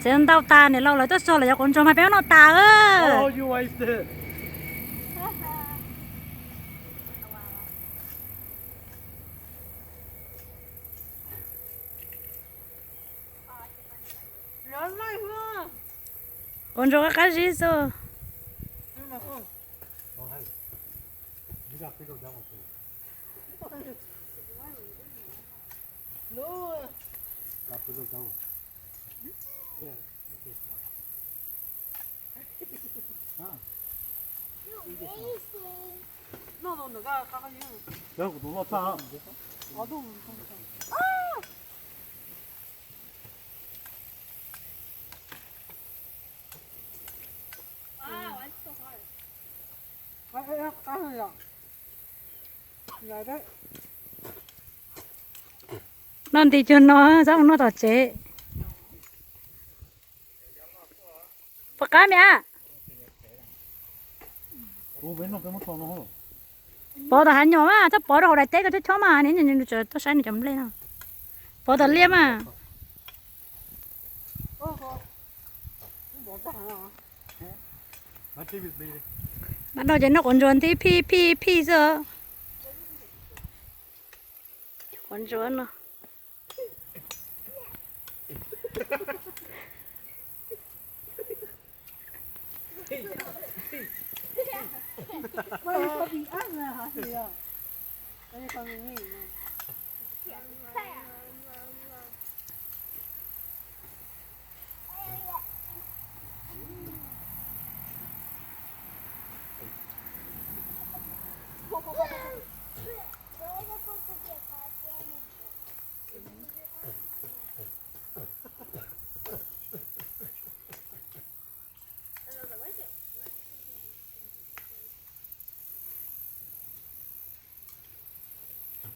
Txiav ntau tas niam laus lawv tuaj txog lawv yuav quav ntsuag mas peb noj tas. Quav ntsuag qab qab zib xwb. Noj nti cuag no, txhob mus noj tom tsev. Pov qab me a. Pov tom hav nyom mas, txhob pov rau hauv daim teb koj chob chob mas, nws tseem tuaj saib nws cov nplej no. Pov tom liaj mas. Mas no ces noj quav ntsuag nti phij phij phij xwb. Quav ntsuag no.